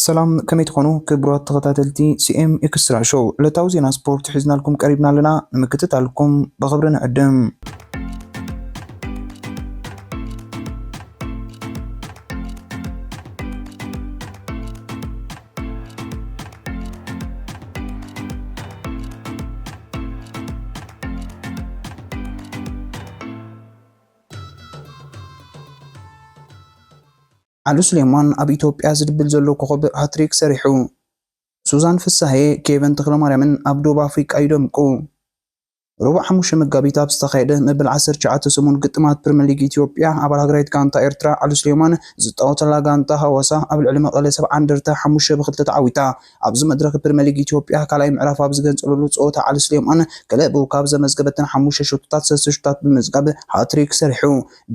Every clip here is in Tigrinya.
ሰላም፣ ከመይ ትኾኑ ክቡራት ተኸታተልቲ ሲ ኤም ኤክስትራ ሾው? ዕለታዊ ዜና ስፖርት ሒዝናልኩም ቀሪብና ኣለና። ንምክትታልኩም ብኽብሪ ንዕድም። ዓሉ ስሌማን ኣብ ኢትዮጵያ ዝድብል ዘሎ ኮኸብ ሃትሪክ ሰሪሑ። ሱዛን ፍሳሄ፣ ኬቨን ተኽለማርያምን ኣብ ደቡብ ኣፍሪቃ ይደምቁ። ረቡዕ ሓሙሽተ መጋቢት ኣብ ዝተኻየደ መበል ዓሰርተ ትሽዓተ ሰሙን ግጥማት ፕሪምየር ሊግ ኢትዮጵያ፣ ኣባል ሃገራዊት ጋንታ ኤርትራ ዓሉ ስሌማን ዝጻወተላ ጋንታ ሃዋሳ ኣብ ልዕሊ መቐለ ሰብዓ እንደርታ ሓሙሽተ ብኽልተ ተዓዊታ። ኣብዚ መድረኽ ፕሪምየር ሊግ ኢትዮጵያ ካልኣይ ምዕራፍ ኣብ ዝገንጸለሉ ጸወታ ዓሉ ስሌማን ክለቡ ካብ ዘመዝገበተን ሓሙሽተ ሸቶታት ሰለስተ ሸቶታት ብምምዝጋብ ሃትሪክ ሰሪሑ።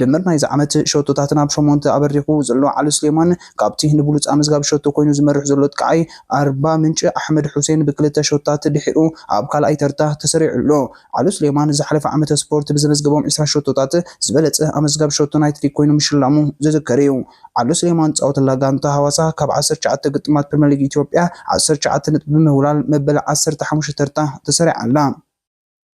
ድምር ናይዚ ዓመት ሸቶታት ናብ ሸሞንተ ኣበሪኹ ዘሎ ዓሉ ስሌማን፣ ካብቲ ንብሉጽ ኣመዝጋቢ ሸቶ ኮይኑ ዝመርሕ ዘሎ ኣጥቃዓይ ኣርባ ምንጭ ኣሕመድ ሑሴን ብክልተ ሸቶታት ድሒሩ ኣብ ካልኣይ ተርታ ተሰሪዑ ኣሎ። ዓሉ ስሌማን ዝሓለፈ ዓመተ ስፖርት ብዘመዝገቦም ዕስራ ሸቶታት ዝበለጸ ኣመዝጋቢ ሸቶ ናይቲ ሊግ ኮይኑ ምሽላሙ ዝዝከር እዩ። ዓሉ ስሌማን ዝጻወተላ ጋንታ ሃዋሳ ካብ ዓሰርተ ትሽዓተ ግጥማት ፕሪምየር ሊግ ኢትዮጵያ ዓሰርተ ትሽዓተ ነጥቢ ብምውላል መበል ዓሰርተ ሓሙሽተ ተርታ ተሰሪዓ ኣላ።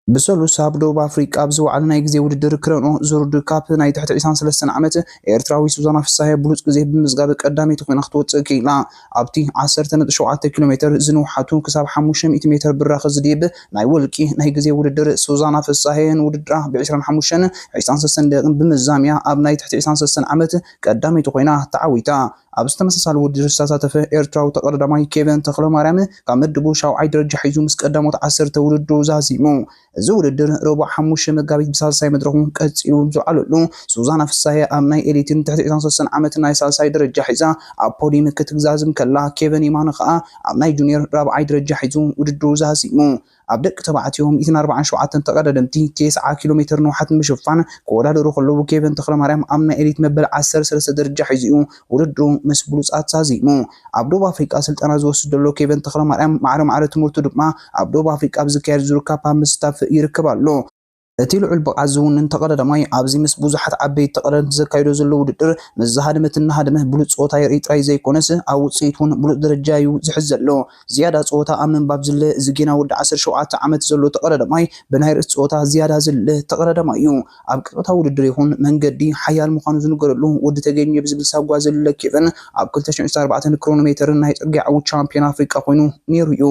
ብሰሉስ ኣብ ደቡብ ኣፍሪቃ ኣብ ዝወዓለ ናይ ግዜ ውድድር ክረኖ ዙርድ ካፕ ናይ ትሕቲ ዕስራን ሰለስተን ዓመት ኤርትራዊ ሱዛና ፍሳሄ ብሉጽ ግዜ ብምዝጋብ ቀዳመይቲ ኮይና ክትወጽእ ክኢላ። ኣብቲ ዓሰርተ ነጥቢ ሸውዓተ ኪሎ ሜትር ዝንውሓቱ ክሳብ ሓሙሽተ ሚእቲ ሜትር ብራኸ ዝድይብ ናይ ውልቂ ናይ ግዜ ውድድር ሱዛና ፍሳሄ ንውድድራ ብ ዕስራን ሓሙሽተን ዕስራን ሰለስተን ደቂቕን ብምዝዛም እያ ኣብ ናይ ትሕቲ ዕስራን ሰለስተን ዓመት ቀዳመይቲ ኮይና ተዓዊታ። ኣብዚ ተመሳሳሊ ውድድር ዝተሳተፈ ኤርትራዊ ተቐዳዳማይ ኬቨን ተኽለማርያም ካብ መድቡ ሻውዓይ ደረጃ ሒዙ ምስ ቀዳሞት ዓሰርተ ውድድሩ ዛዚሙ። እዚ ውድድር ረቡዕ ሓሙሽተ መጋቢት ብሳልሳይ መድረኹ ቀጺሉ ዝውዓለሉ ሱዛና ፍሳሄ ኣብ ናይ ኤሊትን ትሕቲ ዕስራን ሰለስተን ዓመት ናይ ሳልሳይ ደረጃ ሒዛ ኣብ ፖዲየም ክትግዛዝም ከላ፣ ኬቨን የማነ ከኣ ኣብ ናይ ጁኒየር ራብዓይ ደረጃ ሒዙ ውድድሩ ዛዚሙ። ኣብ ደቂ ተባዕትዮ ሚእትን ኣርባዓን ሸውዓተን ተቐዳደምቲ ተስዓ ኪሎ ሜትር ንውሓት ንምሽፋን ክወዳደሩ ከለዉ፣ ኬቨን ተኽለማርያም ኣብ ናይ ኤሊት መበል ዓሰርተ ሰለስተ ደረጃ ሒዙ እዩ ውድድሩ ምስ ብሉጻት ዛዚሙ። ኣብ ደቡብ ኣፍሪቃ ስልጠና ዝወስድ ዘሎ ኬቨን ተኽለማርያም፣ ማዕረ ማዕረ ትምህርቱ ድማ ኣብ ደቡብ ኣፍሪቃ ኣብ ዝካየድ ዙር ካፕ ኣብ ምስታፍ ይርከብ ኣሎ። እቲ ልዑል ብቕዓት ዝውንን ተቐዳዳማይ፣ ኣብዚ ምስ ብዙሓት ዓበይቲ ተቐዳደምቲ ዘካይዶ ዘሎ ውድድር፣ ምስ ዝሃደመት እናሃደመ ብሉጽ ጸወታ የርኢ ጥራይ ዘይኮነስ፣ ኣብ ውጽኢት እውን ብሉጽ ደረጃ እዩ ዝሕዝ ዘሎ። ዝያዳ ጸወታ ኣብ ምንባብ ዝለ፣ እዚ ጌና ወዲ ዓሰርተ ሸውዓተ ዓመት ዘሎ ተቐዳዳማይ፣ ብናይ ርእሲ ጸወታ ዝያዳ ዝለ ተቐዳዳማይ እዩ። ኣብ ቀጥታ ውድድር ይኹን መንገዲ ሓያል ምዃኑ ዝንገረሉ ወዲ ተገኘ ብዝብል ሳጓ ዝለ ኬቨን፣ ኣብ ክልተ ሽሕን ዕስራን ኣርባዕተን ክሮኖሜተርን ናይ ጽርግያ ዕዉት ቻምፒዮን ኣፍሪቃ ኮይኑ ነይሩ እዩ።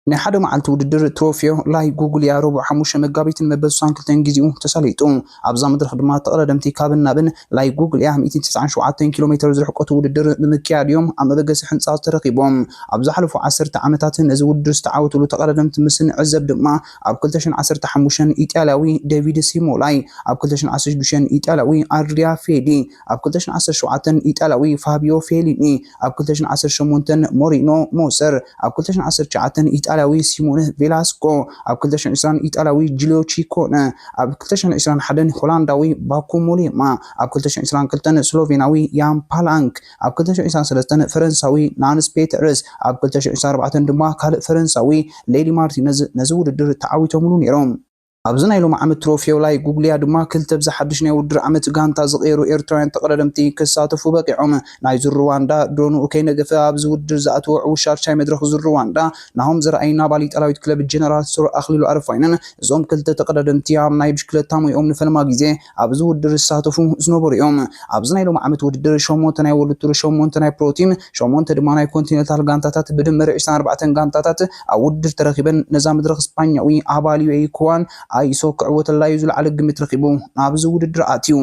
ናይ ሓደ መዓልቲ ውድድር ትሮፊዮ ላይ ጉጉልያ ረቡዕ ሓሙሽተ መጋቢት ንመበል ሱሳን ክልተን ግዜኡ ተሳሊጡ። ኣብዛ መድረኽ ድማ ተቐዳደምቲ ካብን ናብን ላይ ጉጉልያ ሚእትን ተስዓን ሸውዓተን ኪሎ ሜትር ዝርሕቀቱ ውድድር ብምክያድ እዮም ኣብ መበገሲ ሕንጻ ተረኺቦም። ኣብ ዝሓለፉ ዓሰርተ ዓመታት ነዚ ውድድር ዝተዓወትሉ ተቐዳደምቲ ምስ ንዕዘብ ድማ፣ ኣብ ክልተ ሽሕን ዓሰርተ ሓሙሽተን ኢጣልያዊ ዴቪድ ሲሞላይ፣ ኣብ ክልተ ሽሕን ዓሰርተ ሽዱሽተን ኢጣልያዊ ኣድሪያ ፌዲ፣ ኣብ ክልተ ሽሕን ዓሰርተ ሸውዓተን ኢጣልያዊ ፋቢዮ ፌሊኒ፣ ኣብ ክልተ ሽሕን ዓሰርተ ሸሞንተን ሞሪኖ ሞሰር፣ ኣብ ክልተ ሽሕን ዓሰርተ ትሽዓተን ኢጣልያዊ ሲሞነ ቬላስኮ፣ ኣብ ክልተ ሽሕን ዕስራን ኢጣልያዊ ጁልዮ ቺኮነ፣ ኣብ ክልተ ሽሕን ዕስራን ሓደን ሆላንዳዊ ባኮ ሞሌማ፣ ኣብ ክልተ ሽሕን ዕስራን ክልተን ስሎቬናዊ ያን ፓላንክ፣ ኣብ ክልተ ሽሕን ዕስራን ሰለስተን ፈረንሳዊ ናንስ ፔተርስ፣ ኣብ ክልተ ሽሕን ዕስራን ኣርባዕተን ድማ ካልእ ፈረንሳዊ ሌሊ ማርቲነዝ ነዚ ውድድር ተዓዊቶምሉ ነይሮም። ኣብዚ ናይ ሎሚ ዓመት ትሮፊዮ ላይ ጉግልያ ድማ ክልተ ብዝሓድሽ ናይ ውድድር ዓመት ጋንታ ዝቐየሩ ኤርትራውያን ተቐዳደምቲ ክሳተፉ በቂዖም። ናይ ዙር ሩዋንዳ ድሮንኡ ከይነገፈ ኣብዚ ውድድር ዝኣተወ ዕዉት ሻድሻይ መድረኽ ዙር ሩዋንዳ ናሆም ዘርኣይን ኣባል ኢጣልያዊት ክለብ ጀነራል ስቶር ኣኽሊሉ ኣረፋይነን፣ እዞም ክልተ ተቐዳደምቲ ኣብ ናይ ብሽክለታ ሞይኦም ንፈለማ ግዜ ኣብዚ ውድድር ዝሳተፉ ዝነበሩ እዮም። ኣብዚ ናይ ሎሚ ዓመት ውድድር ሸሞንተ ናይ ወርልድ ቱር፣ ሸሞንተ ናይ ፕሮ ቲም፣ ሸሞንተ ድማ ናይ ኮንቲኔንታል ጋንታታት ብድምር ዕስራን ኣርባዕተን ጋንታታት ኣብ ውድድር ተረኺበን፣ ነዛ መድረኽ ስፓኛዊ ኣባልዮ ኤይኮዋን ኣይሶ ክዕወተላ እዩ ዝለዓለ ግምት ረኺቡ ናብዚ ውድድር ኣትዩ።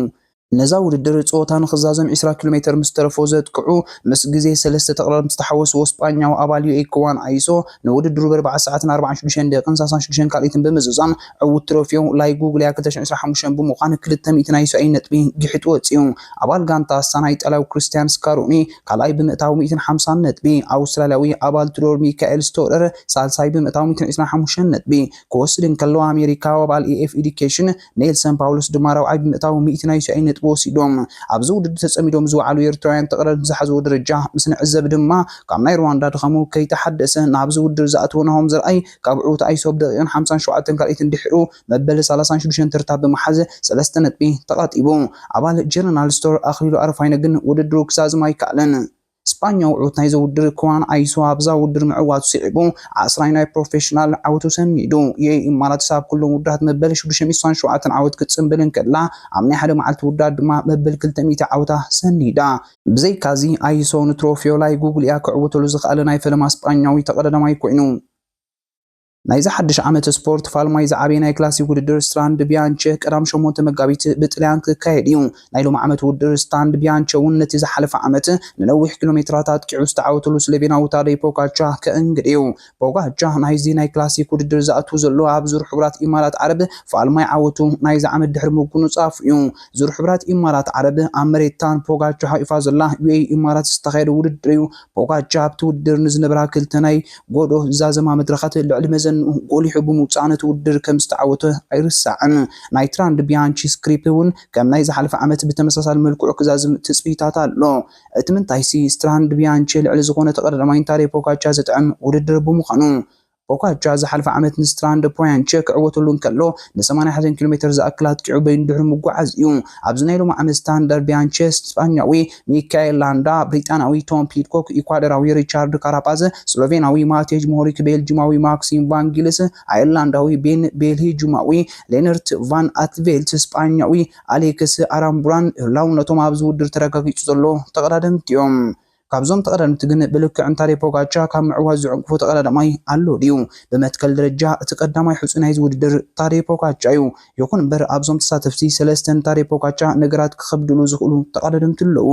ነዛ ውድድር ጸወታ ንኽዛዘም ዕስራ ኪሎ ሜትር ምስ ተረፎ ዘጥቅዑ፣ ምስ ግዜ ሰለስተ ተቕላል ምስ ተሓወስዎ ስጳኛዊ ኣባልዮ ኤይኮዋን ኣይሶ ንውድድሩ ብኣርባዓ ሰዓትን ኣርባዓን ሽዱሽተን ደቂቕን ሰላሳን ሽዱሽተን ካልኢትን ብምዝዛም ዕዉት ትሮፊዮ ላይ ጉግልያ ክልተ ሽሕን ዕስራን ሓሙሽተን ብምዃን ክልተ ሚእቲ ናይ ዩኤስኤ ነጥቢ ግሒጡ ወጺኡ። ኣባል ጋንታ ኣስታና ኢጣልያዊ ክርስቲያን ስካሮኒ ካልኣይ ብምእታው ሚእትን ሓምሳን ነጥቢ፣ ኣውስትራልያዊ ኣባል ቱዶር ሚካኤል ስቶረር ሳልሳይ ብምእታው ሚእትን ዕስራን ሓሙሽተን ነጥቢ ክወስድ እንከሎ፣ ኣሜሪካዊ ኣባል ኤኤፍ ኤዱኬሽን ኔልሰን ፓውሎስ ድማ ራብዓይ ብምእታው ሚእቲ ናይ ዩኤስኤ ነጥቢ ወሲዶም። ኣብዚ ውድድር ተጸሚዶም ዝወዓሉ ኤርትራውያን ተቐዳደምቲ ዝሓዝዎ ደረጃ ምስ ንዕዘብ ድማ፣ ካብ ናይ ሩዋንዳ ድኻሙ ከይተሓደሰ ናብዚ ውድድር ዝኣተወ ናሆም ዘርኣይ ካብ ዕዉት ኣይሶ ብደቂቕን ሓምሳን ሸውዓተን ካልኢትን ድሒሩ መበል ሰላሳን ሽዱሽተን ተርታ ብምሓዝ ሰለስተ ነጥቢ ተቐጢቡ። ኣባል ጀነራል ስቶር ኣኽሊሉ ኣረፋይነ ግን ውድድሩ ክዛዝም ኣይከኣለን። ስጳኛዊ ዕዉት ናይዚ ውድድር ክዋን ኣይሶ ኣብዛ ውድድር ምዕዋቱ ስዒቡ ዓስራይ ናይ ፕሮፌሽናል ዓወቱ ሰኒዱ። ዩኤኢ ኢማራትስ ኣብ ኩሎም ውድድራት መበል ሽዱሽተ ሚእቲ ሸውዓተ ዓወት ክትጽንብል እንከላ ኣብ ናይ ሓደ መዓልቲ ውድድራት ድማ መበል ክልተ ሚእቲ ዓወታ ሰኒዳ። ብዘይካዚ ኣይሶ ንትሮፊዮ ላይ ጉግሊያ ክዕወተሉ ዝኸኣለ ናይ ፈለማ ስጳኛዊ ተቐዳዳማይ ኮይኑ። ናይዚ ሓድሽ ዓመት ስፖርት ፋልማይ ዝዓበየ ናይ ክላሲክ ውድድር ስትራንድ ቢያንቸ ቀዳም ሸሞንተ መጋቢት ብጥልያን ክካየድ እዩ። ናይ ሎሚ ዓመት ውድድር ስትራንድ ቢያንቸ እውን ነቲ ዝሓለፈ ዓመት ንነዊሕ ኪሎ ሜትራት ኣጥቂዑ ዝተዓወተሉ ስሎቬናዊ ታደይ ፖጋቻ ከእንግድ እዩ። ፖጋቻ ናይዚ ናይ ክላሲክ ውድድር ዝኣቱ ዘሎ ኣብ ዙር ሕቡራት ኢማራት ዓረብ ፋልማይ ዓወቱ ናይዚ ዓመት ድሕሪ ምጉንጻፉ እዩ። ዙር ሕቡራት ኢማራት ዓረብ ኣብ መሬታን ፖጋቻ ሓቂፋ ዘላ ዩኤኢ ኢማራት ዝተኻየደ ውድድር እዩ። ፖጋቻ ኣብቲ ውድድር ንዝነበራ ክልተ ናይ ጎዶ ዛዘማ መድረኻት ልዕሊ መዘንኡ ጎሊሑ ብምውጻእ ነቲ ውድድር ከም ዝተዓወተ ኣይርሳዕን። ናይ ትራንድ ቢያንቺ ስክሪፕ እውን ከም ናይ ዝሓለፈ ዓመት ብተመሳሳሊ መልክዑ ክዛዝም ትጽቢታት ኣሎ። እቲ ምንታይሲ ስትራንድ ቢያንቺ ልዕሊ ዝኾነ ተቐዳዳማይ ንታደይ ፖጋቻ ዘጥዕም ውድድር ብምዃኑ። ፖጋቻ ዝሓለፈ ዓመት ንስትራንድ ቢያንቺ ክዕወተሉ እንከሎ ን ሰማንያ ሓደ ኪሎ ሜትር ዝኣክል ኣጥቂዑ በይኑ ድሕሪ ምጉዓዝ እዩ። ኣብዚ ናይ ሎሚ ዓመት ስትራንድ ቢያንቺ ስጳኛዊ ሚካኤል ላንዳ፣ ብሪጣንያዊ ቶም ፒድኮክ፣ ኢኳዶራዊ ሪቻርድ ካራፓዝ፣ ስሎቬናዊ ማቴጅ ሞሆሪክ፣ ቤልጂማዊ ማክሲም ቫንጊልስ፣ ኣየርላንዳዊ ቤን ቤልሂጁማዊ ሌነርት ቫን ኣትቬልት፣ ስጳኛዊ ኣሌክስ ኣራምቡራን ህላውነቶም ኣብዚ ውድድር ተረጋጊጹ ዘሎ ተቐዳደምቲ እዮም። ካብዞም ተቐዳደምቲ ግን ብልክዕ ንታደይ ፖጋቻ ካብ ምዕዋት ዝዕንቅፎ ተቐዳዳማይ ኣሎ ድዩ? ብመትከል ደረጃ እቲ ቀዳማይ ሕጹይ ናይዚ ውድድር ታደይ ፖጋቻ እዩ። ይኹን እምበር ኣብዞም ተሳተፍቲ ሰለስተ ንታደይ ፖጋቻ ነገራት ክኸብድሉ ዝኽእሉ ተቐዳደምቲ ኣለዉ።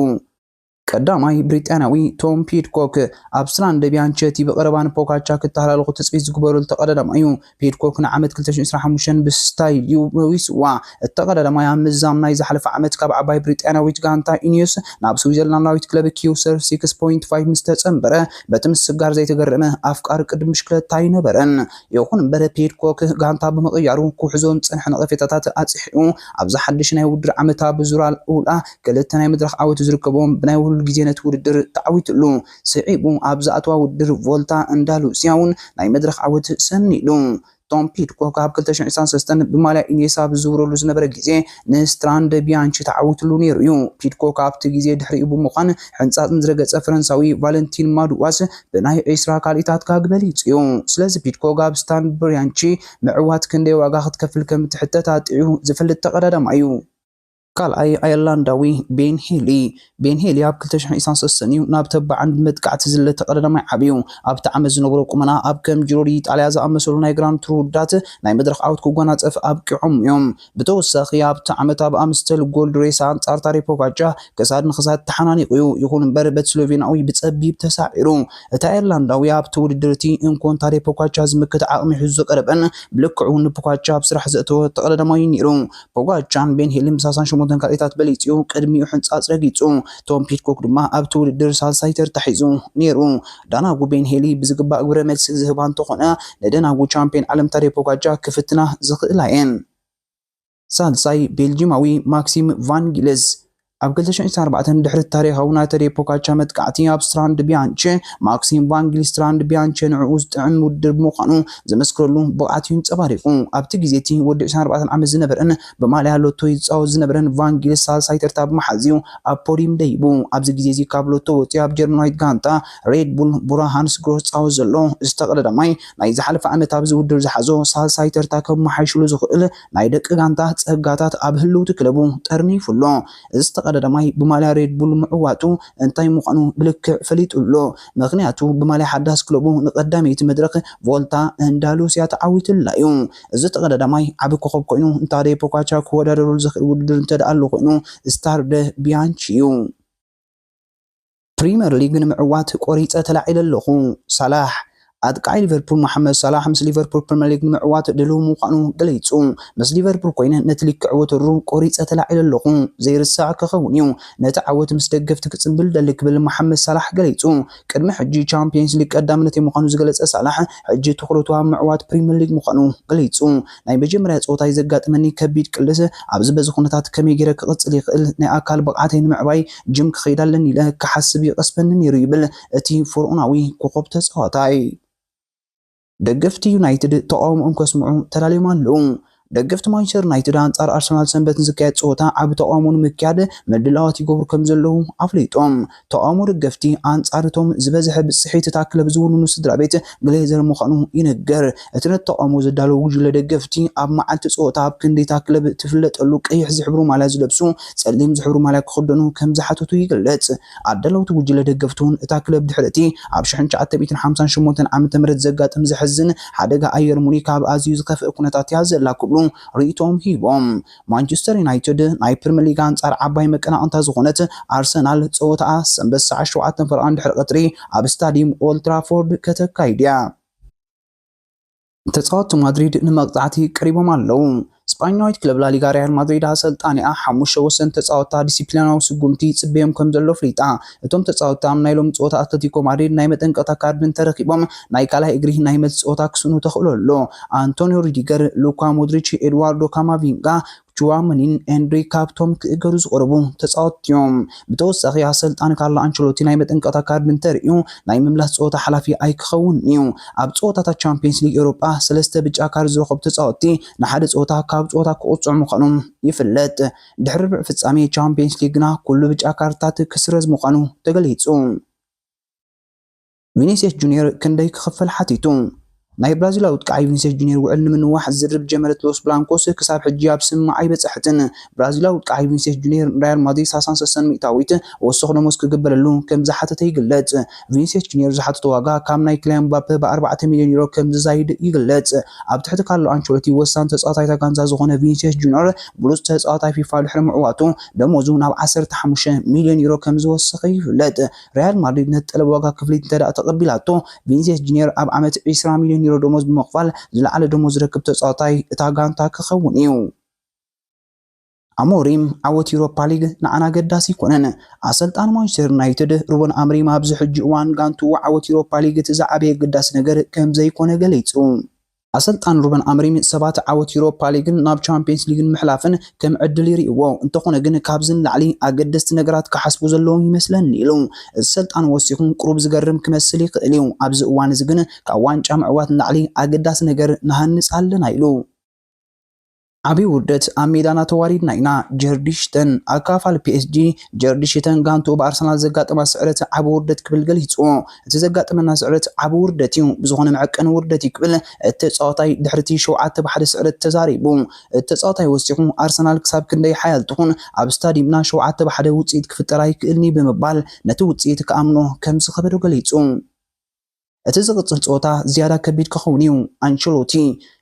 ቀዳማይ ብሪጣንያዊ ቶም ፒድኮክ ኣብ ስትራንድ ቢያንቺ እቲ ብቐረባ ንፖጋቻ ክተሃላለኹ ትጽቢት ዝግበረሉ ተቐዳዳማይ እዩ። ፒድኮክ ንዓመት ክልተ ሽሕን ዕስራን ሓሙሽተን ብስታይል እዩ መዊስዋ። እቲ ተቐዳዳማይ ኣብ ምዛም ናይ ዝሓለፈ ዓመት ካብ ዓባይ ብሪጣንያዊት ጋንታ ኢኒዮስ ናብ ስዊዘርላንዳዊት ክለብ ኪውሰር ሲክስ ፖይንት ፋይቭ ምስ ተጸንበረ በቲ ምስጋር ዘይተገረመ ኣፍቃሪ ቅድድም ብሽክለታ ኣይነበረን። ይኹን እምበር ፒድኮክ ጋንታ ብምቕያሩ ክውሕዞ ዝጸንሐ ነቐፌታታት ኣጽሒቑ ኣብዚ ሓድሽ ናይ ውድድር ዓመት ኣብ ዙራ ኡላ ክልተ ናይ መድረኽ ዓወት ዝርከቦም ብናይ ውህሉል ግዜ ነቲ ውድድር ተዓዊትሉ። ስዒቡ ኣብ ዝኣተዋ ውድድር ቮልታ ኣንዳሉስያ እውን ናይ መድረኽ ዓወት ሰኒዱ። ቶም ፒድኮክ ኣብ ክልተ ሽሕን ዕስራን ሰለስተን ብማልያ ኢኒየስ ኣብ ዝዝውረሉ ዝነበረ ግዜ ንስትራንድ ቢያንቺ ተዓዊትሉ ነይሩ እዩ። ፒድኮክ ኣብቲ ግዜ ድሕሪኡ ብምዃን ሕንጻጽ ንዝረገጸ ፈረንሳዊ ቫለንቲን ማዱዋስ ብናይ ዕስራ ካልኢታት ጋግ በሊጹ እዩ። ስለዚ ፒድኮክ ኣብ ስትራንድ ቢያንቺ ምዕዋት ክንደይ ዋጋ ክትከፍል ከም እትሕተት ኣጥዕዩ ዝፈልጥ ተቐዳዳማይ እዩ። ካልኣይ ኣየርላንዳዊ ቤን ሄሊ። ቤን ሄሊ ኣብ ክልተ ሽሕን ዕስራን ሰለስተን እዩ ናብ ተባዕን ብመጥቃዕቲ ዝለ ተቐዳዳማይ ዓብዩ። ኣብቲ ዓመት ዝነበሮ ቁመና ኣብ ከም ጂሮ ዲ ኢጣልያ ዝኣመሰሉ ናይ ግራንድ ቱር ውድድራት ናይ መድረኽ ዓወት ክጎናጸፍ ኣብቂዖም እዮም። ብተወሳኺ ኣብቲ ዓመት ኣብ ኣምስተል ጎልድ ሬስ ኣንጻር ታደይ ፖጋቻ ክሳድ ንክሳድ ተሓናኒቑ እዩ። ይኹን እምበር በቲ ስሎቬናዊ ብጸቢብ ተሳዒሩ። እቲ ኣየርላንዳዊ ኣብቲ ውድድር እቲ እንኮን ታደይ ፖጋቻ ዝምክት ዓቕሚ ሒዙ ዝቐረበን ብልክዑ ንፖጋቻ ኣብ ስራሕ ዘእተወ ተቐዳዳማይ እዩ ነይሩ። ፖጋቻን ቤን ሄልን ብሳልሳን ሸሞንተን ካልኢታት በሊጹ ቅድሚኡ ሕንጻጽ ረጊጹ። ቶም ፒድኮክ ድማ ኣብቲ ውድድር ሳልሳይ ተርታ ሒዙ ነይሩ። ዳናጉ ቤን ሄሊ ብዝግባእ ግብረ መልሲ ዝህባ እንተኾነ ንደናጉ ቻምፒዮን ዓለም ታደይ ፖጋቻ ክፍትና ዝኽእላ እየን። ሳልሳይ ቤልጂማዊ ማክሲም ቫንጊልስ ኣብ ክልተ ሽሕን ዕስራን ኣርባዕተን ድሕሪ ታሪኻዊ ናይ ታደይ ፖጋቻ መጥቃዕቲ ኣብ ስትራንድ ቢያንቸ ማክሲም ቫንጊልስ ስትራንድ ቢያንቸ ንዕኡ ዝጥዕም ውድድር ብምዃኑ ዘመስክረሉ ብቕዓት እዩ ኣንጸባሪቑ። ኣብቲ ግዜ እቲ ወዲ ዕስራን ኣርባዕተን ዓመት ዝነበረን ብማልያ ሎቶ ዝጻወት ዝነበረን ቫንጊልስ ሳልሳይ ተርታ ብምሓዝ እዩ ኣብ ፖዲየም ደይቡ። ኣብዚ ግዜ እዚ ካብ ሎቶ ወጺኡ ኣብ ጀርመናዊት ጋንታ ሬድ ቡል ቡራ ሃንስ ግሮስ ዝጻወት ዘሎ ዝተቐዳዳማይ ናይ ዝሓለፈ ዓመት ኣብዚ ውድድር ዝሓዞ ሳልሳይ ተርታ ከመሓይሽሉ ዝኽእል ናይ ደቂ ጋንታ ጸጋታት ኣብ ህልውቲ ክለቡ ጠርኒፉ ኣሎ። እዚ ተቐዳዳማይ ብማልያ ሬድ ቡል ምዕዋቱ እንታይ ምዃኑ ብልክዕ ፈሊጡ ኣሎ። ምኽንያቱ ብማልያ ሓዳስ ክለቡ ንቐዳመይቲ መድረኽ ቮልታ ኣንዳሉስያ ተዓዊቱላ እዩ። እዚ ተቐዳዳማይ ዓቢ ኮኸብ ኮይኑ ንታደይ ፖጋቻ ክወዳደረሉ ዝኽእል ውድድር እንተ ደኣ ኣሎ ኮይኑ ስታርደ ቢያንቺ እዩ። ፕሪምየር ሊግ ንምዕዋት ቆሪጸ ተላዒለ ኣለኹ። ሳላሕ። ኣጥቃዓይ ሊቨርፑል መሓመድ ሳላሕ ምስ ሊቨርፑል ፕሪምየር ሊግ ንምዕዋት ድሉው ምዃኑ ገሊጹ። ምስ ሊቨርፑል ኮይነ ነቲ ሊግ ክዕወተሉ ቆሪጸ ተላዒለ ኣለኹ። ዘይርሳዕ ክኸውን እዩ። ነቲ ዓወት ምስ ደገፍቲ ክጽንብል ደሊ ክብል መሓመድ ሳላሕ ገሊጹ። ቅድሚ ሕጂ ቻምፒየንስ ሊግ ቀዳምነተይ ምዃኑ ዝገለጸ ሳላሕ፣ ሕጂ ትኹረቱ ኣብ ምዕዋት ፕሪምየር ሊግ ምዃኑ ገሊጹ። ናይ መጀመርያ ጸወታይ ዘጋጥመኒ ከቢድ ቅልስ ኣብዚ በዚ ኩነታት ከመይ ገይረ ክቕጽል ይኽእል? ናይ ኣካል ብቕዓተይ ንምዕባይ ጅም ክኸይድ ኣለኒ ኢለ ክሓስብ ይቐስበኒ ነይሩ ይብል እቲ ፈርኦናዊ ኮኸብ ተጻዋታይ። ደገፍቲ ዩናይትድ ተቓውሞኦም ከስምዑ ተዳልዮም ኣለዉ። ደገፍቲ ማንቸስተር ዩናይትድ ኣንጻር ኣርሰናል ሰንበት ንዝካየድ ጸወታ ዓቢ ተቓውሞ ንምክያድ ምድላዋት ይገብሩ ከም ዘለዉ ኣፍሊጦም። ተቓውሞ ደገፍቲ ኣንጻር እቶም ዝበዝሐ ብጽሒት እታ ክለብ ዝውንኑ ስድራ ቤት ግሌዘር ምዃኑ ይንገር። እቲ ነቲ ተቓውሞ ዘዳለዉ ጉጅለ ደገፍቲ ኣብ መዓልቲ ጸወታ ኣብ ክንዲ እታ ክለብ ትፍለጠሉ ቀይሕ ዝሕብሩ ማልያ ዝለብሱ ጸሊም ዝሕብሩ ማልያ ክኽደኑ ከም ዝሓተቱ ይግለጽ። ኣዳለውቲ ጉጅለ ደገፍቲ እውን እታ ክለብ ድሕሪ እቲ ኣብ ሽሕን ትሽዓተ ሚእትን ሓምሳን ሸሞንተን ዓመተ ምህረት ዘጋጥም ዘሕዝን ሓደጋ ኣየር ሙኒክ ኣብ ኣዝዩ ዝኸፍአ ኩነታት እያ ዘላ ክብሉ ርእይቶኦም ሂቦም። ማንቸስተር ዩናይትድ ናይ ፕሪምየር ሊግ ኣንጻር ዓባይ መቀናቕንታ ዝኾነት ኣርሰናል ጸወታኣ ሰንበት ሰዓት ሸውዓተ ፈረቓ ድሕሪ ቀትሪ ኣብ ስታዲየም ኦልትራፎርድ ከተካይድ እያ። ተጻወትቲ ማድሪድ ንመቕጻዕቲ ቀሪቦም ኣለዉ። ስጳኛዊት ክለብ ላሊጋ ሪያል ማድሪድ ኣሰልጣኒኣ ሓሙሽተ ወሰንቲ ተጻወትታ ዲሲፕሊናዊ ስጉምቲ ይጽበዮም ከም ዘሎ ኣፍሊጣ። እቶም ተጻወትቲ ኣብ ናይ ሎሚ ጸወታ ኣትለቲኮ ማድሪድ ናይ መጠንቀቕታ ካርድ እንተረኺቦም ናይ ካልኣይ እግሪ ናይ መልሲ ጸወታ ክስእኑ ተኽእሎ ኣሎ። ኣንቶኒዮ ሩዲገር፣ ሉካ ሞድሪች፣ ኤድዋርዶ ካማቪንጋ፣ ቹዋመኒን ኤንድሪክ ካብቶም ክእገዱ ዝቐረቡ ተጻወትቲ እዮም። ብተወሳኺ ኣሰልጣኒ ካርሎ ኣንቸሎቲ ናይ መጠንቀቕታ ካርድ እንተርእዩ ናይ ምምላስ ጸወታ ሓላፊ ኣይክኸውንን እዩ። ኣብ ጸወታታት ቻምፒየንስ ሊግ ኤውሮጳ ሰለስተ ብጫ ካርድ ዝረኸቡ ተጻወትቲ ንሓደ ጸወታ ካብ ጸወታ ክቕጽዑ ምዃኖም ይፍለጥ። ድሕሪ ርብዕ ፍጻሜ ቻምፒየንስ ሊግ ግና ኩሉ ብጫ ካርድታት ክስረዝ ምዃኑ ተገሊጹ። ቪኒሲየስ ጁኒየር ክንደይ ክኽፈል ሓቲቱ? ናይ ብራዚላዊ ኣጥቃዓይ ቪኒሲየስ ጁኒየር ውዕል ንምንዋሕ ዝርርብ ጀመረት ሎስ ብላንኮስ ክሳብ ሕጂ ኣብ ስምምዕ ኣይበጽሐትን። ብራዚላዊ ኣጥቃዓይ ቪኒሲየስ ጁኒየር ንሪያል ማድሪድ ሰላሳን ሰለስተን ሚእታዊት ወሰኽ ደሞዝ ክግበረሉ ከም ዝሓተተ ይግለጽ። ቪኒሲየስ ጁኒየር ዝሓተቶ ዋጋ ካብ ናይ ኪልያን ምባፔ ብኣርባዕተ ሚልዮን ዩሮ ከም ዝዛይድ ይግለጽ። ኣብ ትሕቲ ካርሎ ኣንቸሎቲ ወሳኒ ተጻዋታይ እታ ጋንታ ዝኾነ ቪኒሲየስ ጁኒየር ብሉጽ ተጻዋታይ ፊፋ ድሕሪ ምዕዋቱ ደሞዙ ናብ ዓሰርተ ሓሙሽተ ሚልዮን ዩሮ ከም ዝወሰኸ ይፍለጥ። ሪያል ማድሪድ ነቲ ጠለብ ዋጋ ክፍሊት እንተ ደኣ ተቐቢላቶ፣ ቪኒሲየስ ጁኒየር ኣብ ዓመት ዒስራ ሚልዮን ዩሮ ደሞዝ ብምኽፋል ዝለዓለ ደሞዝ ዝረክብ ተጻዋታይ እታ ጋንታ ክኸውን እዩ። ኣሞሪም፣ ዓወት ዩሮፓ ሊግ ንዓና ኣገዳሲ ኣይኮነን። ኣሰልጣኒ ማንቸስተር ዩናይትድ ሩበን ኣሞሪም ኣብዚ ሕጂ እዋን ጋንትኡ ዓወት ዩሮፓ ሊግ እቲ ዝዓበየ ኣገዳሲ ነገር ከም ዘይኮነ ገሊጹ። ኣሰልጣኒ ሩበን ኣሞሪም ሰባት ዓወት ዩሮፓ ሊግን ናብ ቻምፒየንስ ሊግን ምሕላፍን ከም ዕድል ይርእይዎ፣ እንተኾነ ግን ካብዚ ንላዕሊ ኣገደስቲ ነገራት ክሓስቡ ዘለዎም ይመስለኒ ኢሉ። እዚ ሰልጣን ወሲኹ ቁሩብ ዝገርም ክመስል ይኽእል እዩ፣ ኣብዚ እዋን እዚ ግን ካብ ዋንጫ ምዕዋት ንላዕሊ ኣገዳሲ ነገር ንሃንጽ ኣለና ኢሉ። ዓቢ ውርደት ኣብ ሜዳና ተዋሪድና ኢና፣ ጀርዲ ሽተን። ኣካፋል ፒ ኤስ ጂ ጀርዲ ሽተን ጋንትኡ ብኣርሰናል ዘጋጠማ ስዕረት ዓቢ ውርደት ክብል ገሊጽዎ። እቲ ዘጋጠመና ስዕረት ዓቢ ውርደት እዩ፣ ብዝኾነ መዐቀኒ ውርደት እዩ ክብል እቲ ተጻዋታይ ድሕሪ እቲ ሸውዓተ ብ ሓደ ስዕረት ተዛሪቡ። እቲ ተጻዋታይ ወሲኹ፣ ኣርሰናል ክሳብ ክንደይ ሓያል ትኹን ኣብ ስታዲየምና ሸውዓተ ብ ሓደ ውጽኢት ክፍጠር ኣይክእልን እዩ ብምባል ነቲ ውጽኢት ክኣምኖ ከም ዝኸበዶ ገሊጹ። እቲ ዝቕጽል ጸወታ ዝያዳ ከቢድ ክኸውን እዩ። ኣንቸሎቲ፣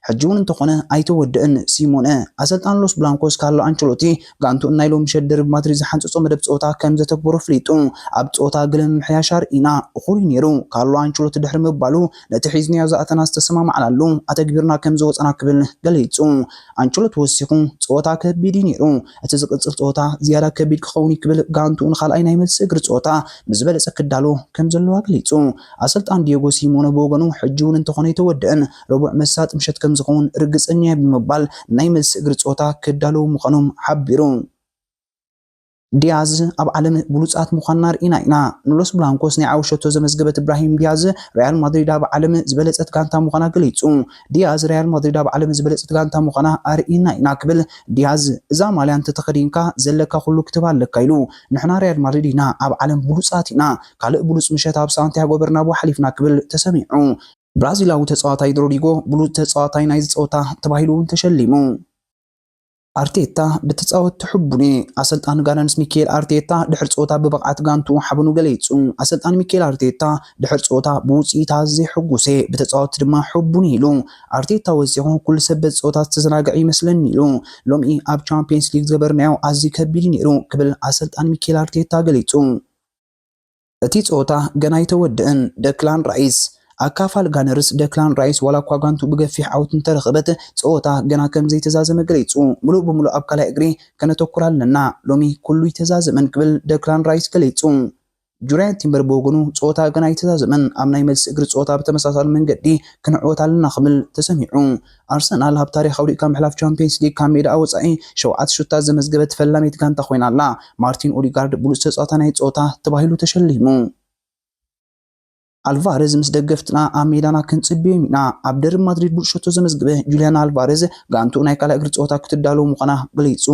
ሕጂ እውን እንተኾነ ኣይተወድእን። ሲሞነ፣ ኣሰልጣኒ ሎስ ብላንኮስ ካርሎ ኣንቸሎቲ ጋንትኡ ናይ ሎሚ ምሸት ደርቢ ማድሪድ ዝሓንጸጾ መደብ ጸወታ ከም ዘተግበሮ ኣፍሊጡ። ኣብ ጸወታ ገለ ምምሕያሽ ኣርኢና፣ እኹል እዩ ነይሩ። ካርሎ ኣንቸሎቲ ድሕሪ ምባሉ ነቲ ሒዝናዮ ዝኣተና ዝተሰማማዕናሉ ኣተግቢርና ከም ዝወጸና ክብል ገሊጹ። ኣንቸሎቲ ወሲኹ፣ ጸወታ ከቢድ እዩ ነይሩ። እቲ ዝቕጽል ጸወታ ዝያዳ ከቢድ ክኸውን እዩ ክብል ጋንትኡ ንኻልኣይ ናይ መልሲ እግሪ ጸወታ ብዝበለጸ ክዳሎ ከም ዘለዎ ገሊጹ። ኣሰልጣን ዲየጎ ሲሞነ ብወገኑ፣ ሕጂ እውን እንተኾነ ኣይተወድእን፣ ረቡዕ መሳጢ ምሸት ከም ዝኸውን ርግጸኛ እየ ብምባል ናይ መልሲ እግሪ ጸወታ ክዳለዉ ምዃኖም ሓቢሩ። ዲያዝ ኣብ ዓለም ብሉጻት ምዃንና ርኢና ኢና። ንሎስ ብላንኮስ ናይ ዓወት ሸቶ ዘመዝገበት እብራሂም ዲያዝ ሪያል ማድሪድ ኣብ ዓለም ዝበለጸት ጋንታ ምዃና ገሊጹ። ዲያዝ ሪያል ማድሪድ ኣብ ዓለም ዝበለጸት ጋንታ ምዃና ኣርኢና ኢና ክብል ዲያዝ፣ እዛ ማልያ እንተተኸዲንካ ዘለካ ኩሉ ክትህብ ኣለካ ኢሉ። ንሕና ሪያል ማድሪድ ኢና፣ ኣብ ዓለም ብሉጻት ኢና። ካልእ ብሉጽ ምሸት ኣብ ሳንቲያጎ በርናቡ ሓሊፍና ክብል ተሰሚዑ። ብራዚላዊ ተጻዋታይ ሮድሪጎ ብሉጽ ተጻዋታይ ናይዚ ጸወታ ተባሂሉ እውን ተሸሊሙ። ኣርቴታ ብተጻወትቲ ሕቡን እየ። ኣሰልጣኒ ጋነርስ ሚኬል ኣርቴታ ድሕሪ ጸወታ ብብቕዓት ጋንትኡ ሓበኑ ገሊጹ። ኣሰልጣኒ ሚኬል ኣርቴታ ድሕሪ ጸወታ ብውጽኢት ኣዝየ ሕጉስ እየ፣ ብተጻወትቲ ድማ ሕቡን እየ ኢሉ። ኣርቴታ ወሲኹ፣ ኩሉ ሰብ በዚ ጸወታ ዝተዘናግዐ ይመስለኒ ኢሉ። ሎሚ ኣብ ቻምፒየንስ ሊግ ዝገበርናዮ ኣዝዩ ከቢድ እዩ ነይሩ ክብል ኣሰልጣኒ ሚኬል ኣርቴታ ገሊጹ። እቲ ጸወታ ገና ኣይተወድእን። ደክላን ራይስ። ኣካፋል ጋነርስ ደክላን ራይስ ዋላ እኳ ጋንቱ ብገፊሕ ዓወት እንተረኸበት፣ ጸወታ ገና ከም ዘይተዛዘመ ገሊጹ። ምሉእ ብምሉእ ኣብ ካልኣይ እግሪ ከነተኩር ኣለና። ሎሚ ኩሉ ኣይተዛዘመን ክብል ደክላን ራይስ ገሊጹ። ጁርያን ቲምበር ብወገኑ፣ ጸወታ ገና ኣይተዛዘመን። ኣብ ናይ መልሲ እግሪ ጸወታ ብተመሳሳሊ መንገዲ ክንዕወት ኣለና ክብል ተሰሚዑ። ኣርሰናል ኣብ ታሪኽ ኣውዲቕካ ምሕላፍ ቻምፒየንስ ሊግ ካብ ሜዳኣ ወጻኢ ሸውዓተ ሹታት ዘመዝገበት ፈላመይቲ ጋንታ ኮይና ኣላ። ማርቲን ኦዲጋርድ ብሉጽ ተጻዋታይ ናይ ጸወታ ተባሂሉ ተሸሊሙ። ኣልቫረዝ ምስ ደገፍትና ኣብ ሜዳና ክንጽብዮም ኢና። ኣብ ደርቢ ማድሪድ ብሉጽ ሸቶ ዘመዝግበ ጁልያን ኣልቫረዝ ጋንቱ ናይ ካልኣይ እግሪ ጸወታ ክትዳለዉ ምዃና ገሊጹ።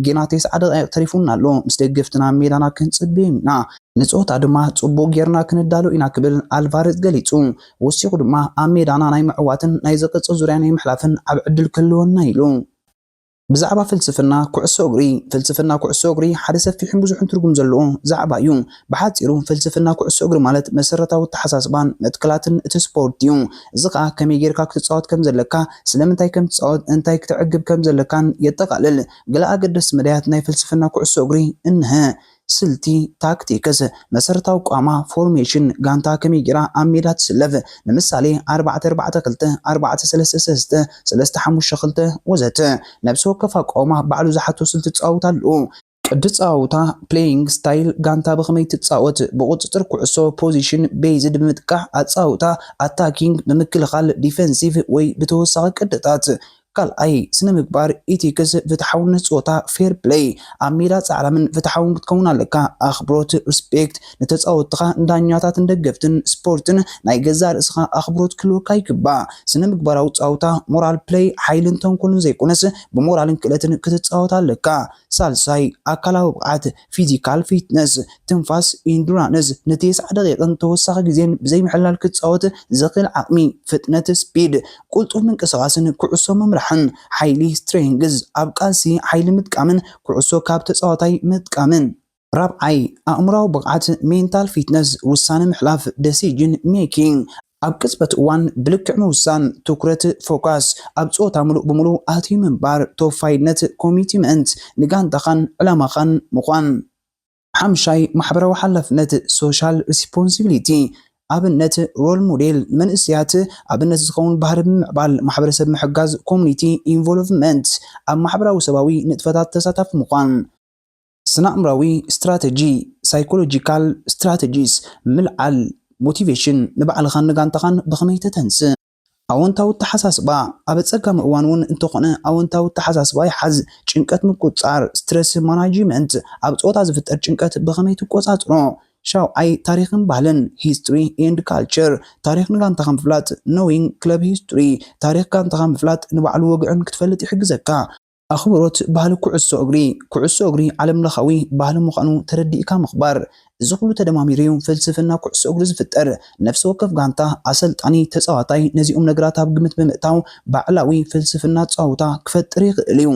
ጌና ተስዓ ደቂቕ ተሪፉና ኣሎ። ምስ ደገፍትና ኣብ ሜዳና ክንጽብዮም ኢና። ንጸወታ ድማ ጽቡቕ ጌርና ክንዳሎ ኢና ክብል ኣልቫረዝ ገሊጹ። ወሲኹ ድማ ኣብ ሜዳና ናይ ምዕዋትን ናይ ዝቕጽል ዙርያ ናይ ምሕላፍን ዓቢ ዕድል ክህልወና ኢሉ። ብዛዕባ ፍልስፍና ኩዕሶ እግሪ። ፍልስፍና ኩዕሶ እግሪ ሓደ ሰፊሕን ብዙሕን ትርጉም ዘለዎ ዛዕባ እዩ። ብሓጺሩ ፍልስፍና ኩዕሶ እግሪ ማለት መሰረታዊ ኣተሓሳስባን መትከላትን እቲ ስፖርት እዩ። እዚ ከኣ ከመይ ጌርካ ክትጻወት ከም ዘለካ፣ ስለምንታይ ከም ትጻወት፣ እንታይ ክተዕግብ ከም ዘለካን የጠቓልል። ገለ ኣገደስቲ መዳያት ናይ ፍልስፍና ኩዕሶ እግሪ እንሀ። ስልቲ፣ ታክቲክስ፣ መሰረታዊ ቋማ፣ ፎርሜሽን፣ ጋንታ ከመይ ጌራ ኣብ ሜዳ ትስለፍ፣ ንምሳሌ ኣርባዕተ ኣርባዕተ ክልተ፣ ኣርባዕተ ሰለስተ ሰለስተ፣ ሰለስተ ሓሙሽተ ክልተ ወዘተ። ነብሲ ወከፍ ኣቋውማ ባዕሉ ዝሓቶ ስልቲ ጻውታ ኣለዎ። ቅዲ ጻውታ፣ ፕሌይንግ ስታይል፣ ጋንታ ብኸመይ ትጻወት፣ ብቁጽጽር ኩዕሶ፣ ፖዚሽን ቤይዝድ ብምጥቃዕ ኣጻውታ፣ ኣታኪንግ ብምክልኻል፣ ዲፈንሲቭ ወይ ብተወሳኺ ቅድታት። ካልኣይ፣ ስነ ምግባር፣ ኢቲክስ፣ ፍትሓውነት ጸወታ፣ ፌር ፕሌይ፣ ኣብ ሜዳ ጻዕራምን ፍትሓውን ክትከውን ኣለካ። ኣኽብሮት፣ ሪስፔክት፣ ንተጻወትኻ፣ ንዳኛታት፣ ንደገፍትን ስፖርትን ናይ ገዛእ ርእስኻ ኣኽብሮት ክህልወካ ይግባእ። ስነ ምግባራዊ ጸወታ፣ ሞራል ፕሌይ፣ ሓይልን ተንኮልን ዘይኮነስ ብሞራልን ክእለትን ክትጻወት ኣለካ። ሳልሳይ፣ ኣካላዊ ብቕዓት፣ ፊዚካል ፊትነስ፣ ትንፋስ፣ ኢንዱራንስ፣ ንተስዓ ደቂቕን ተወሳኺ ግዜን ብዘይ ምሕላል ክትጻወት ዘኽእል ዓቕሚ፣ ፍጥነት፣ ስፒድ፣ ቅልጡፍ ምንቅስቓስን ኩዕሶ ምምራሕን። ሓይሊ፣ ስትሬንግዝ፣ ኣብ ቃልሲ ሓይሊ ምጥቃምን ኩዕሶ ካብ ተጻዋታይ ምጥቃምን። ራብዓይ፣ ኣእምራዊ ብቕዓት፣ ሜንታል ፊትነስ፣ ውሳነ ምሕላፍ፣ ደሲጅን ሜኪንግ፣ ኣብ ቅጽበት እዋን ብልክዕ ምውሳን፣ ትኩረት፣ ፎካስ፣ ኣብ ጸወታ ምሉእ ብምሉእ ኣትዩ ምንባር፣ ተወፋይነት፣ ኮሚትመንት፣ ንጋንታኻን ዕላማኻን ምዃን። ሓምሻይ፣ ማሕበራዊ ሓላፍነት፣ ሶሻል ሪስፖንሲቢሊቲ፣ ኣብነት፣ ሮል ሞዴል፣ ንመንእሰያት ኣብነት ዝኸውን ባህሪ ብምምዕባል፣ ማሕበረሰብ ምሕጋዝ፣ ኮሚኒቲ ኢንቮልቭመንት፣ ኣብ ማሕበራዊ ሰባዊ ንጥፈታት ተሳታፊ ምዃን። ስነ-ኣእምራዊ ስትራተጂ፣ ሳይኮሎጂካል ስትራተጂስ፣ ምልዓል፣ ሞቲቬሽን፣ ንባዕልኻን ንጋንታኻን ብኸመይ ተተንስእ? ኣወንታዊ ኣተሓሳስባ፣ ኣብ ኣጸጋሚ እዋን እውን እንተኾነ ኣወንታዊ ኣተሓሳስባ ይሓዝ። ጭንቀት ምቁጽጻር፣ ስትረስ ማናጅመንት፣ ኣብ ጸወታ ዝፍጠር ጭንቀት ብኸመይ ትቆጻጽሮ? ሻውዓይ፣ ታሪኽን ባህልን፣ ሂስትሪ ኤንድ ካልቸር፣ ታሪኽ ንጋንታኻ ምፍላጥ፣ ኖዊንግ ክለብ ሂስትሪ፣ ታሪኽ ጋንታኻ ምፍላጥ ንባዕሉ ወግዕን ክትፈልጥ ይሕግዘካ። ኣኽብሮት ባህሊ ኩዕሶ እግሪ፣ ኩዕሶ እግሪ ዓለም ለኻዊ ባህሊ ምዃኑ ተረዲእካ ምኽባር። እዚ ኩሉ ተደማሚሩ እዩ ፍልስፍና ኩዕሶ እግሪ ዝፍጠር። ነፍሲ ወከፍ ጋንታ፣ ኣሰልጣኒ፣ ተጻዋታይ ነዚኦም ነገራት ኣብ ግምት ብምእታው ባዕላዊ ፍልስፍና ጸወታ ክፈጥር ይኽእል እዩ።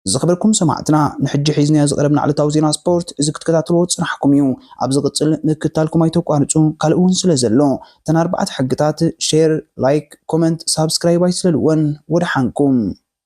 ዝኸበርኩም ሰማዕትና፣ ንሕጂ ሒዝናዮ ዝቐረብና ዕለታዊ ዜና ስፖርት እዚ ክትከታተልዎ ዝጸናሕኩም እዩ። ኣብ ዝቕጽል ምክትታልኩም ኣይተቋርጹ። ካልእ እውን ስለ ዘሎ፣ እተን ኣርባዕተ ሕግታት ሼር፣ ላይክ፣ ኮመንት፣ ሳብስክራይብ ኣይትስለልወን። ወደሓንኩም።